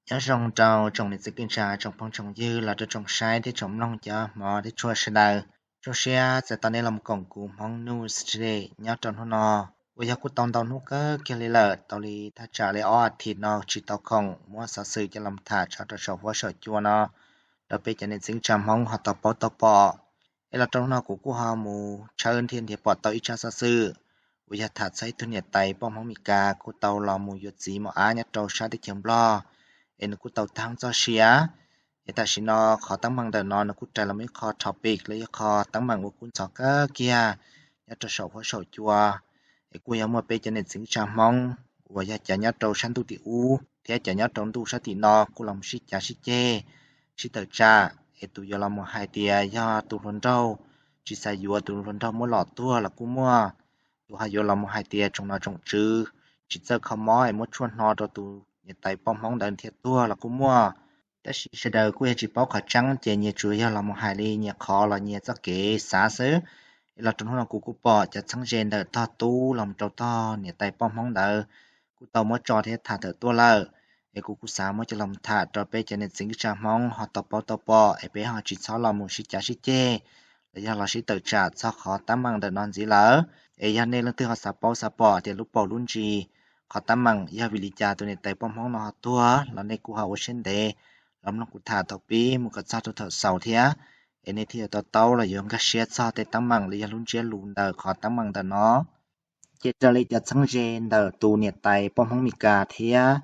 Nyob zoo rau tsoom niam txiv kwv tij, tsoom phooj tsoom ywg los rau tsoom saib thiab tsoom mloog cov hmov thiab tshua sawv daws. Zoo siab txais tos nej los koom kuv Hmoob News Today nyob rau hnub no, uas yog kuj tau ntau hnub kawg kiag li lawm, tau li thaj tsam li ob as thiv no tsis tau khoom muab xov xwm coj los tham tso rau saum huab saum cua no rau peb cov niam txiv kwv tij Hmoob ho tau paub tau pom. Es los rau hnub no kuv kuj ho mus tshawb thiab nrhiav pom tau ib tsab xov xwm uas yog tham txog ib tug niam tais poj Hmoob Mes Kas kuj tau los mus yuav txiv mos ab nyob rau sab teb chaws Nplog, es nws kuj tau tag txoj sia. Es tam sim no qhov teeb meem ntawm no nws kuj rais los ib qho topic los yog qho teeb meem uas kuj ntxhov kawg kiag nyob rau saum huab saum cua. Es kuj yog muaj peb cov niam txiv kwv tij Hmoob uas yog cov nyob rau sab ntuj tim ub thiab cov nyob rau ntuj sab tim no kuj los sib cav sib ceg, sib tawm tsam. Es tus yuav los mus hais tias yog tus hluas nraug tsis xav yuav tus hluas nraug muab los tuag los kuj muaj. Tus ho yuav los mus hais tias tsoom nom tsoom tswv tsis txawj kho mob es muab tshuaj hno rau tus niam tais poj Hmoob ntawd thiaj tuag los kuj muaj. Tab sis sawv daws kuj yog tsis paub qhov tseeb ces nyias tsuas yog los mus hais li nyias qhov los nyias txoj kev xav xwb. Es los rau hnub no kuv kuj pom cov txheeb ze ntawm tog tub los mus rau tog niam tais poj Hmoob ntawd kuj tau muab tso thiab tham tawm tuaj lawm. Es kuv kuj xav muab coj los tham rau peb cov niam txiv kwv tij Hmoob ho tau paub tau pom es peb ho tsis txhob los mus sib cav sib ceg los yog los sib tawm tsam txog qhov teeb meem ntawm no ntxiv lawm. Es yog nej leej twg ho xav paub xav pom tias lub paus lub ntsis qhov teeb meem yog vim li cas tus niam tais poj Hmoob no ho tuag los nej kuj ho ua siab ntev los mloog kuv tham thaum pib mus kom txog rau thaum xaus thiab, es nej thiaj yuav to taub los yuav nkag siab txog tej teeb meem los yog lub ntsiab lus ntawm qhov teeb meem ntawm no. Ces raws li cov txheeb ze ntawm tus niam tais poj Hmoob Mes Kas thiab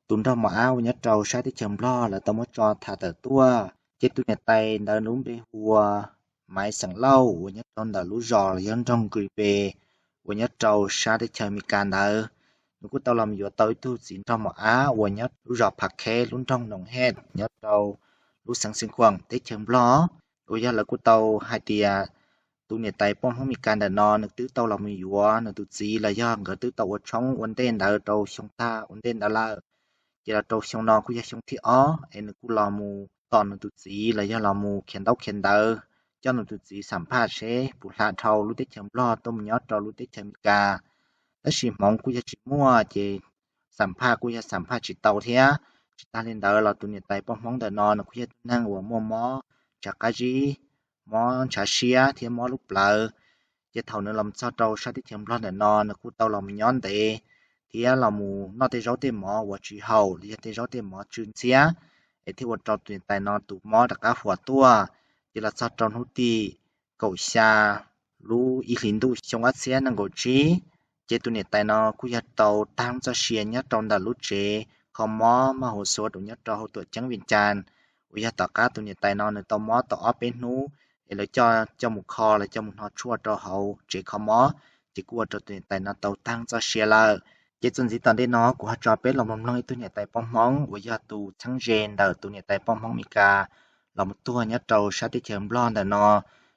tus nraug mos ab uas nyob rau sab teb chaws Nplog lawv tau muab tso tham tawm tuaj, ces tus niam tais ntawd lub npe hu ua Maiv xeem Lauj uas nyob rau ntawm lub zos los yog nroog Green Bay uas nyob rau sab teb chaws Amelikas ntawd. Nws kuj tau los yuav tau ib tug txiv nraug mos ab uas nyob lub zos Phav Kheb lub nroog Noom Hej nyob rau lub xeev Xeev Khuam teb chaws Nplog, uas yog lawv kuj tau hais tias tus niam tais poj Hmoob Mes Kas ntawm no nws twb tau los mus yuav nws tus txiv los yog nkawd twb tau ua tshoob ua ntej ntawd rau xyoo tag ua ntej ntawd lawm. Ces los rau xyoo no kuj yog xyoo thib ob es nws kuj los mus tos nws tus txiv los yog los mus khiav ntaub khiav ntawv coj nws tus txiv xam phaj seb puas hla dhau lub teb chaws Nplog tuaj mus nyob rau lub teb chaws Amelikas. Tab sis hmoov kuj yog tsis muaj ces xam phaj kuj yog xam phaj tsis tau thiab. Tsis tas li ntawd los tus niam tais poj Hmoob ntawm no nws kuj yog tus neeg uas muaj mob ntshav qab zib, mob ntshav siab thiab mob lub plawv. Ces thaum nws los txog rau sab teb chaws Nplog ntawm no nws kuj tau los mus nyob ntev thiab los mus noj tej zaub tej mov uas tsis haum los yog tej zaub tej mov tsw ntxhiab, es thiaj ua rau tus niam tais no tus mob rov qab huam tuaj. Ces los txog rau hnub tim kaum xya lub ib hlis ntuj xyoo ob txhiab nees nkaum tsib, ces tus niam tais no kuj yog tau tag txoj sia nyob rau ntawm lub tsev kho mob maj huv xuav rau nyob rau hauv tuam ceeb Vias Cas, uas yog tom qab tus niam tais no nws tau mob tau ob peb hnub es lawv coj coj mus kho los coj mus hno tshuaj rau hauv tsev kho mob, ces kuj ua rau tus niam tais no tau tag txoj sia lawm. Ces txuas ntxiv tom ntej no kuv ho tso peb los mloog ib tug niam tais poj Hmoob uas yog tus txheeb ze ntawm tus niam tais poj Hmoob Mes Kas los mus tuag nyob rau sab teb chaws Nplog ntawm no,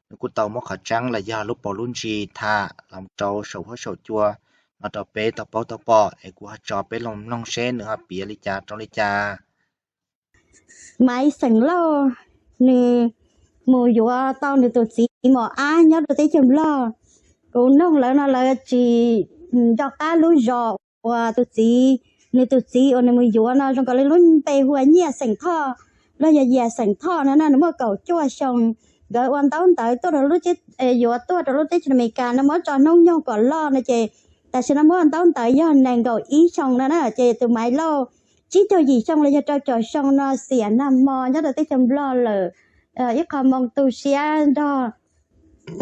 nws kuj tau muab qhov tseeb los yog lub paus lub ntsis tham los rau saum huab saum cua no rau peb tau paub tau pom, es kuv ho tso peb los mloog seb nws ho piav li cas rau li cas. Maiv xeem Lauj, nws mus yuav tau nws tus txiv mos ab nyob rau teb chaws Nplog. Kuv noog lawv no lawv tsis nco qab lub zos uas tus txiv, nws tus txiv uas nws mus yuav no zoo nkaus li lub npe hu ua Nyiaj xeem Thoj los yog Yias xeem Thoj no na, nws muaj kaum cuaj xyoo. Nkawd ua ntaub ntawv tuaj rau lub, yuav tuaj rau lub teb chaws Amelikas no muab tso hnub nyoog kom loj no ces tam sim no muaj ntaub ntawv yog nees nkaum ib xyoo no na, ces tus Maiv Lauj tsib caug yim xyoo los yog rau caum xyoo no xiam nag hmo nyob rau teb chaws Nplog lawm. Ib qho moo tu siab nrog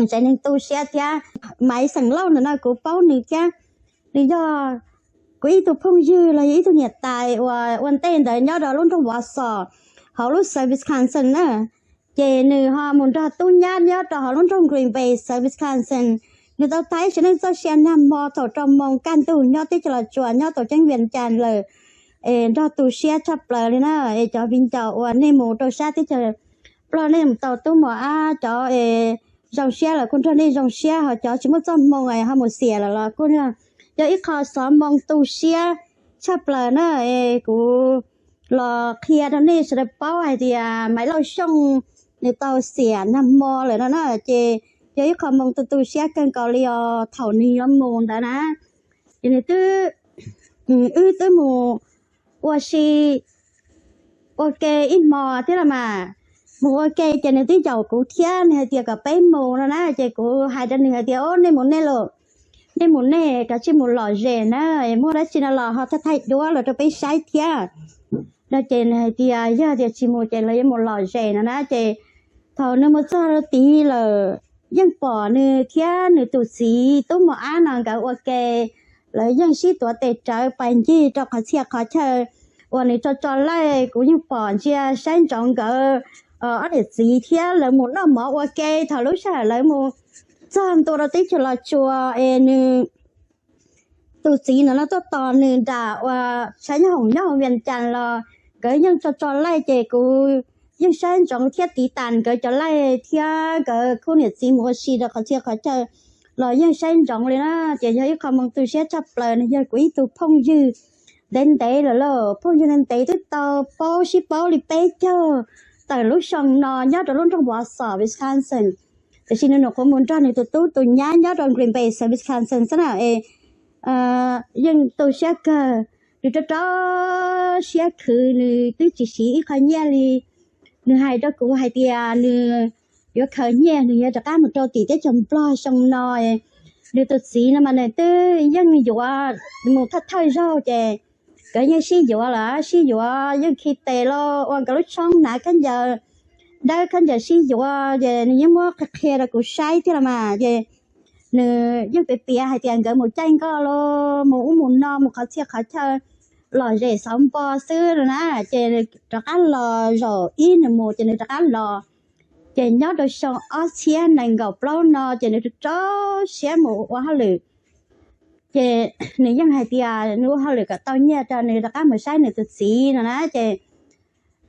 tsev neeg tu siab thiab. Maiv xeem Lauj ntawm no kuv paub nws thiab, nws yog kuv ib tug phooj ywg los yog ib tug niam tais uas ua ntej ntawd nyob rau lub nroog Vov Xos hauv lub xeev Wisconsin na. Ces nws ho mus nrog tub nyab nyob rau hauv lub nroog Green Bay xeev Wisconsin. Nws tau tag ib sim neej txoj sia nag hmo thaum rau moos kaj ntug nyob teb chaws Los Tsuas nyob tuam ceeb Vias Cas lawm. Es nrog tu siab tshaj plaws li na. Es cov viv ncaus uas nej mus rau sab teb chaws Nplog nej mus tau tub mos ab cov es zoo siab lawm kuj nrog nej zoo siab, ho cov tsis muaj txoj hmoo ho mus xiam lawm los kuj yog ib qho xov moo tu siab tshaj plaws na. Es kuv los qhia rau nej sawv daws paub hais tias Maiv Lauj Xyooj nws tau xiam nag hmo lawm no na, ces yog ib qho moo tu tu siab kawg nkaus li os thaum nws yuav mus ntawd na. Ces nws twb, wb twb mus ua si ua ke ib hmo thiab los mas. Mus ua ke ces nws twb yaum kuv thiab, nws hais tias kom peb mus no na, ces kuv hais rau nws hais tias, o, nej mus nej los, nej mus nej, kav tsij mus lom zem na, muaj dab tsi no los ho thaij thaij duab los rau peb saib thiab no. Ces nws hais tias yog tias tsis mus ces lawv yuav mus lom zem no na. Ces thaum nws mus txog rau tid lawm, yeej pom nws thiab nws tus txiv tub mos ab no nkawd ua ke, lawv yeej sib tuav tes rawv pais ncig rau qhov txhia qhov chaw uas nws tso tso laij. Kuv yeej pom ntsia saib ntsoov nkawd ob niam txiv thiab lawv mus noj mov ua ke. Thaum lub sij hawm lawv mus txog ntua rau teb chaws Los Tsuas es nws tus txiv ntawd no tuaj tos nws nram uas saib nyob hoom nyob hauv Vias Cas los nkawd yeej tso tso laij, ces kuv yeej saib ntsoov thiab tiv tas nkawd cov laij thiab nkawd khub niam txiv mus ua si rau qhov txhia qhov chaw los yeej saib ntsoov li na. Ces yog ib qho moo tu siab tshaj plaws, nws yog kuv ib tug phooj ywg ntev ntev lawm lauj, phooj ywg ntev ntev twb tau paub sib paub li peb caug tawm lub xyoo no nyob rau lub nroog Wausau, Wisconsin. Tiam sis nws nyuam qhuav mus nrog nws tus tub tus nyab nyob rau Green Bay, Wisconsin xwb na. Es yeej tu siab kawg, nws rau rau siab khwv, nws twb tsis siv ib qho nyiaj li. Nws hais rau kuv hais tias nws yuav khaws nyiaj, nws yuav rov qab mus rau tim teb chaws Nplog xyoo no. Nws tus txiv no mas nws twb yeej yuav mus thawj thawj zaug ces nkawd yeej sib yuav lawm, sib yuav yeej khi tes los ua nkawd lub tshoob hnav khaub ncaws dawb khaub ncaws sib yuav, ces nws yeej muab qhia qhia rau kuv saib thiab los mas. Ces nws yeej piav piav hais tias nkawd mus caij nkoj los mus ub mus no mus qhov txhia qhov chaw lom zem xauv npo xwb no na. Ces rov qab los zaum ib nws mus ces nws rov qab los. Ces nyob rau xyoo ob txhiab nees nkaum plaub no ces nws rau siab mus ua hauj lwm. Ces nws yeej hais tias nws ua hauj lwm kom tau nyiaj rau nws rov qab mus saib nws tus txiv no na. Ces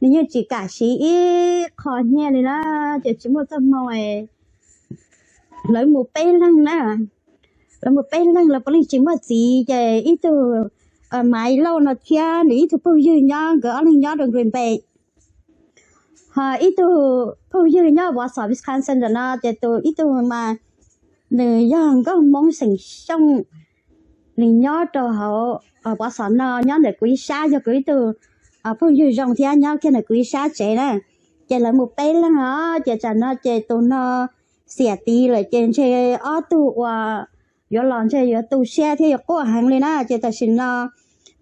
nws yeej tsis kam siv ib qho nyiaj li na, ces tsis muaj txoj hmoo. Lawv mus peb leeg na, lawv mus peb leeg, lawv puav leej tsis muaj txiv. Ces ib tug Maiv Lauj no thiab nws ib tug phooj ywg nyob, nkawd ob leeg nyob rau Green Bay. Ho ib tug phooj ywg nyob Wausau, Wisconsin ntawm no, ces tus ib tug mas nws yog nkauj Hmoob xeem Xyooj, nws nyob rau hauv Wausau no, nyob ntawm kuv ib sab, yog kuv ib tug phooj ywg zoo thiab nyob kiag ntawm kuv ib sab tsev na. Ces lawv mus peb leeg os, ces tsam no ces tus no xiam tid lawm ces ntshe ob tug uas yuav los ntshe yuav tu siab thiab yuav quaj heev li na. Ces tam sim no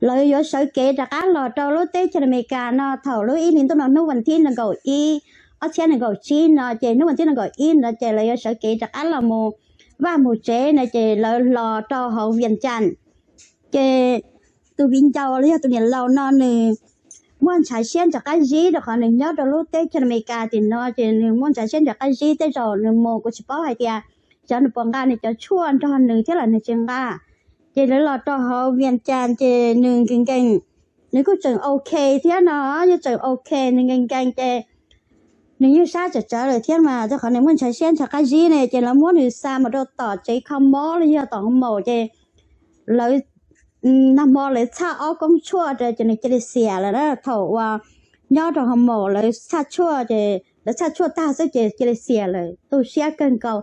lawv yuav sawv kev rov qab los rau lub teb chaws Amelikas no thaum lub ib hlis ntuj no hnub vas thib nees nkaum ib, ob txhiab nees nkaum tsib no, ces hnub vas thib nees nkaum ib no ces lawv yuav sawv kev rov qab los mus vaj mus tsev no, ces lawv los rau hauv Vias Cas. Ces tus viv ncaus los yog tus niam laus no nws muaj ntshav siab nrog qab zib rau qhov nws nyob rau lub teb chaws Amelikas tim no, ces nws muaj ntshav siab nrog qab zib, tej zaum nws mus kuv tsis paub hais tias xyov nws puas nqa nws cov tshuaj nrog nws thiab los nws tsis nqa. Ces lawv los rau hauv Vias Cas ces nws nkees nkees, nws kuj tseem ok thiab no, yeej tseem ok, nws nkees nkees ces nws yeej sab tsawv tsawv lawm thiab mas, rau qhov nws muaj ntshav siab nrog qab zib ne, ces lawv muab nws xa mus rau tom tsev kho mob los yog tom hoo maum, ces lawv nag hmo lawv txhaj ob koob tshuaj rau ces nws cia li xiam lawm na. Thaum uas nyob rau hoo maum lawv txhaj tshuaj ces lawv txhaj tshuaj tag xwb ces cia li xiam lawm, tu siab kawg nkaus.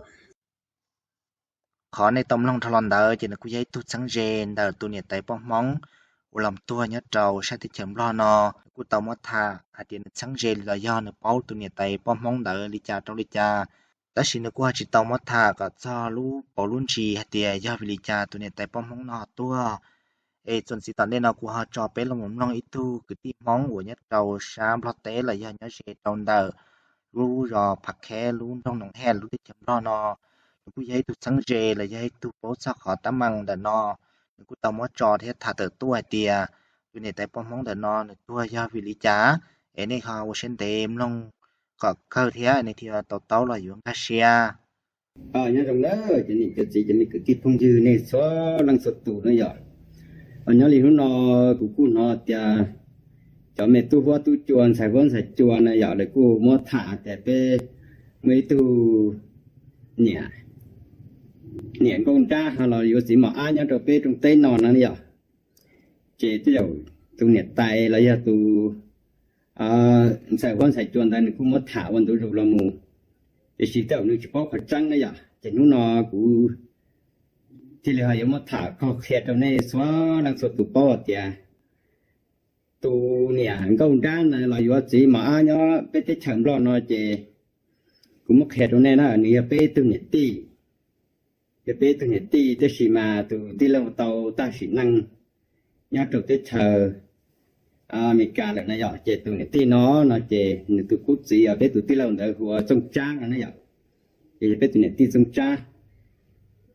Qhov nej tau mloog dhau los ntawd ces nws kuj yog ib tug txheeb ze ntawm tus niam tais poj Hmoob uas los tuag nyob rau sab teb chaws Nplog no. Nws kuj tau muab tham hais tias nws txheeb ze los yog nws paub tus niam tais poj Hmoob ntawd li cas rau li cas, tab sis nws kuj ho tsis tau muab tham kom txog lub paus lub ntsis hais tias yog vim li cas tus niam tais poj Hmoob no ho tuag. Es txuas ntxiv tom ntej no kuv ho tso peb los mus mloog ib tug kwv tij Hmoob uas nyob rau sab Nplog teb los yog nyob ze rau ntawm lub zos Phav Kheb, lub nroog Noov Hej, lub teb chaws Nplog no. Nws kuj yog ib tug txheeb ze los yog ib tug paub txog qhov teeb meem ntawm no. Nws kuj tau muab tso thiab tham tawm tuaj hais tias tus niam tais poj Hmoob ntawm no nws tuag yog vim li cas. Es nej ho ua siab ntev mloog kom kawg thiab nej thiaj tau taub los yuav nkag siab. Nyob zoo na, cov niam cov txiv, cov me kwv tij phooj ywg nej txhua leej txhua tus na yom. Nyob li hnub no kuv kuj hnov tias cov me tub huab tub cua, ntxhais huab ntxhais cua na yom, lawv kuj muab tham tias peb muaj ib tug niam, niam nkauj nrab ho los yuav txiv mos ab nyob rau peb rooj teb no na yom. Ces tej zaum tus niam tais los yog tus ntxhais huab ntxhais cua ntawd nws kuj muab tham ua ntu zus los mus, tiam sis tej zaum nws tsis paub qhov tseeb na yom. Ces hnub no kuv thiaj li ho yuav muab tham qhia rau nej txhua leej txhua tus paub hais tias Tus niam nkauj nrab na los yuav txiv mos ab nyob peb teb chaws Nplog no ces kuv muab qhia rau nej na, nws yog peb tug niam tij, yog peb tug niam tij, tab sis mas tus tij laug tau tag sim neej nyob rau teb chaws Amelikas lawm na yom. Ces tus niam tij no, no ces nws tus qub txiv os, peb tus tij laug ntawd hu ua Txooj Tsab no na yom. Ces yog peb tus niam tij Txooj Tsab,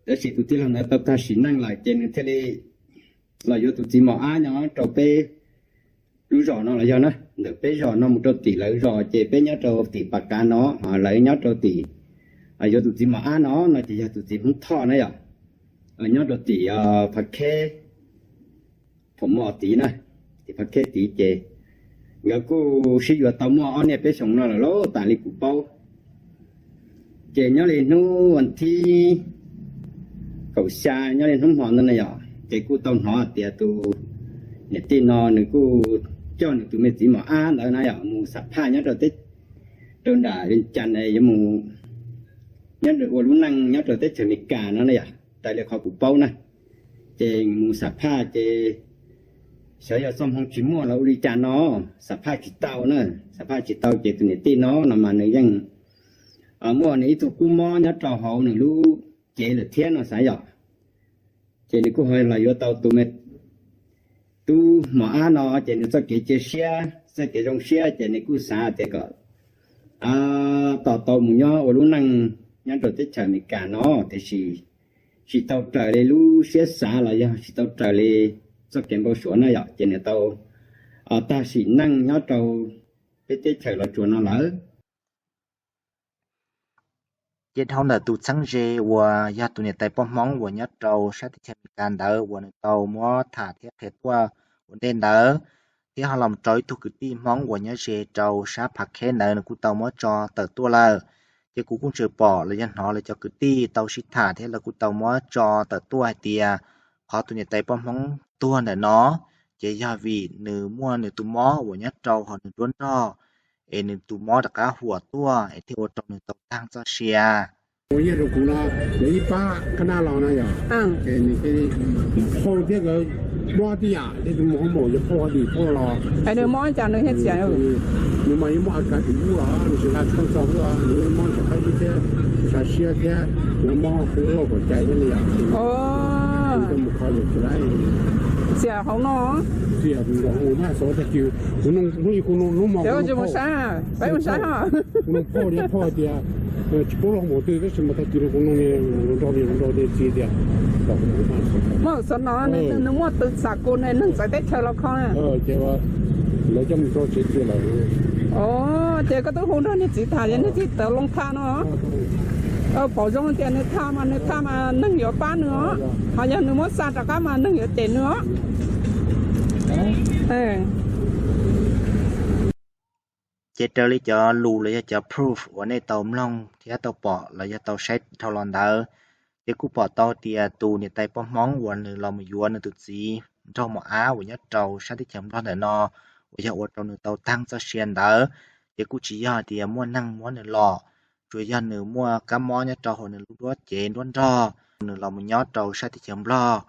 tab sis tus tij laug ntawd tau tag sim neej lawm ces nws thiaj li los yuav tus txiv mos ab nyob rau peb lub zos no los yog na, ntawm peb zos no mus rau tim lawv zos ces peb nyob rau tim Pas Kav no, lawv nyob rau tim, yuav tus txiv mos ab no, no ces yog tus txiv Hmoob Thoj na yom, nyob rau tim Phav Kheb, Phav Mos tid na, tim Phav Kheb tid ces nkawd kuj sib yuav tau muaj ob niaj peb xyoos no lawm lauj, tas li kuv paub. Ces nyob li hnub vas thib kaum xya, nyob li hnub hmo ntawd na yom, ces kuj tau hnov tias tus niam tij no nws kuj coj nws tus me txiv mos ab ntawd na yom mus xam phaj nyob rau teb, rau nram Vias Cas, yuav mus nyob ua lub neej nyob rau teb chaws Amelikas no na yom, raws li qhov kuv paub na. Ces mus xam phaj ces xyov yog txoj hmoo tsis muaj los ua li cas no, xam phaj tsis tau na, xam phaj tsis tau ces tus niam tij no, no mas nws yeej muaj nws ib tug kub mob nyob rau hauv nws lub cev lawm thiab no xav yom. Ces nws kuj ho los yuav tau tus me tub mos ab no ces nws txoj kev cia siab, txoj kev zoo siab ces nws kuj xav tias kom tos tau mus nyob ua lub neej nyob rau teb chaws Amelikas no, tiam sis tsis tau raws li lub siab xav los yog tsis tau raws li txoj kev npau suav na yom, ces nws tau tag sim neej nyob rau peb teb chaws Los Tsuas no lawm. Ces dhau ntawm tus txheeb ze uas yog tus niam tais poj Hmoob uas nyob rau sab teb chaws Amelikas ntawd uas nws tau muab tham thiab qhia tuaj ua ntej ntawd, thiab ho los rau ib tug kwv tij Hmoob uas nyob ze rau sab Phav Kheb ntawd nws kuj tau muab tso tawm tuaj lawm. Ces kuv kuj tseem pom los yog hnov lawv cov kwv tij tau sib tham thiab lawv kuj tau muab tso tawm tuaj hais tias qhov tus niam tais poj Hmoob tuag ntawm no ces yog vim nws muaj nws tus mob uas nyob rau hauv nws nruab nrog, es nws tus mob rov qab huam tuaj es thiaj ua rau nws tau tag txoj sia. Yog rau kuv no, lawv ib pab kab nab los no yog, ces nws thiaj phauj thiab nkawd mob tib yam thiab tus mus hauv maum yog phauj hauv dim phauj los. Nws mob cas nws thiaj txias? Nws mas yeej mob a kav tim ub los nws tsis nqa tshoob txog ub, nws yeej mob tsis qab ib thiab, sab siab thiab, nws mob hu loj kom cai thiab li yom. Mus kho yus tsis laib. Txias hauv no. Txias mus nrog mus mas xov tag kis kuv hnub ib kuv hnub mus saib, peb mus saib. Kuv hnub phauj thiab phauj tias tsis paub los mus twg tab sis mas tag kis no kuv hnub nrog li nrog li txiv tias muaj xov no nws muaj tus xam kus neeg txawv teb chaws los kho. Ces lawv coj mus rau tsev txias lawm. Ces koj twb hu nrog niag txiv tham, niag txiv tawv loo tham no. Pom zoo tias nws tham mas nws tham mas neeg yuav pab nws os, ho yog nws muab xa rov qab mas neeg yuav cem nws os. Ces raws li cov lus los yog cov proof uas nej tau mloog thiab tau pom los yog tau saib dhau los ntawd, ces kuj pom tau tias tus niam tais poj Hmoob uas nws los mus yuav nws tus txiv nraug mos ab uas nyob rau sab teb chaws Nplog ntawm no, uas yog ua rau nws tau tag txoj sia ntawd, ces kuj tsis yog tias muaj neeg muab nws los, tsuas yog nws muaj kab mob nyob rau hauv nws lub nruab cev nruab nrog, nws los mus nyob rau sab teb chaws Nplog,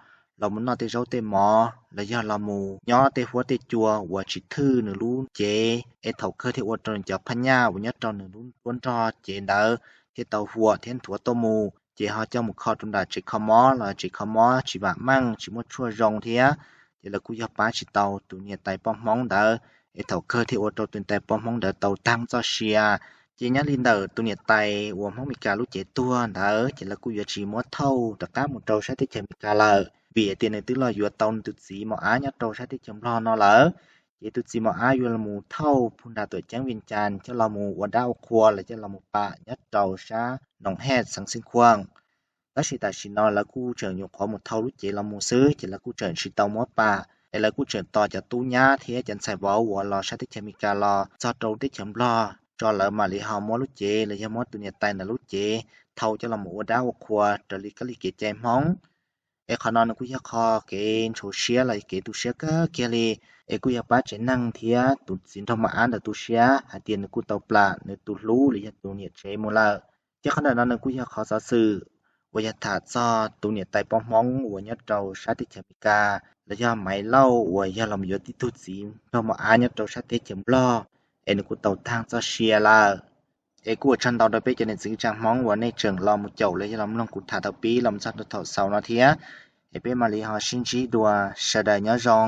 los mus noj tej zaub tej mov los yog los mus nyob tej huab tej cua uas tsis thwj nws lub cev, es thaum kawg thiaj ua rau nws cov phaj nyaj uas nyob rau nws lub nruab nrog cev ntawd thiaj tau huam thiab nthuav tuaj mus, ces ho coj mus kho rau nram tsev kho mob los tsev kho mob tsis vam meej tsis muaj tshuaj zoo thiab, ces lawv kuj yog pab tsis tau tus niam tais poj Hmoob ntawd, es thaum kawg thiaj ua rau tus niam tais poj Hmoob ntawd tau tag txoj sia. Ces nyob li ntawm tus niam tais uas Hmoob Meskas lub cev tuag ntawd ces lawv kuj yuav tsis muab thauj rov qab mus rau sab teb chaws Meskas lawm, vim hais tias nws twb los yuav tau nws tus txiv mos ab nyob rau sab teb chaws Nplog no lawm. Ces tus txiv mos ab yuav los mus thauj phu nram tuam ceeb Vias Cas coj los mus ua dab ua qhua los coj los mus pam nyob rau sab Noom Hej xeev Xeev Khuam. Tab sis tam sim no lawv kuj tseem nyuam qhuav mus thauj lub cev los mus xwb ces lawv kuj tseem tsis tau muab pam, es lawv kuj tseem tos cov tub nyab thiab cov ntxhais vauv uas los sab teb chaws Amelikas los txog rau teb chaws Nplog tso lawv mam li ho muab lub cev los yog muab tus niam tais ntawd lub cev thauj coj los mus ua dab ua qhua raws li kab li kev cai Hmoob. Es qhov no nws kuj yog qhov kev ntshau siab los kev tu siab kawg kiag li, es kuj yog pab tsev neeg thiab tus txiv nraug mos ab ntawd tu siab hais tias nws kuj tau plam nws tus hlub los yog tus niam tsev mus lawm. Ces qhov ntawm no nws kuj yog qhov xov xwm uas yog tham txog tus niam tais paub Hmoob uas nyob rau sab teb chaws Amelikas los yog Maiv Lauj uas yog los yuav tib tug txiv nraug mos av nyob rau sab teb chaws Nplog, es nws kuj tau tag txoj sia lawm. Es kuj ua tsaug ntau rau peb cov niam txiv kwv tij Hmoob uas nej tseem los mus caum los yog los mloog kuv tham thaum pib los txog rau thaum xaus no thiab. Es peb mam li ho sib ntsib dua, sawv daws nyob zoo.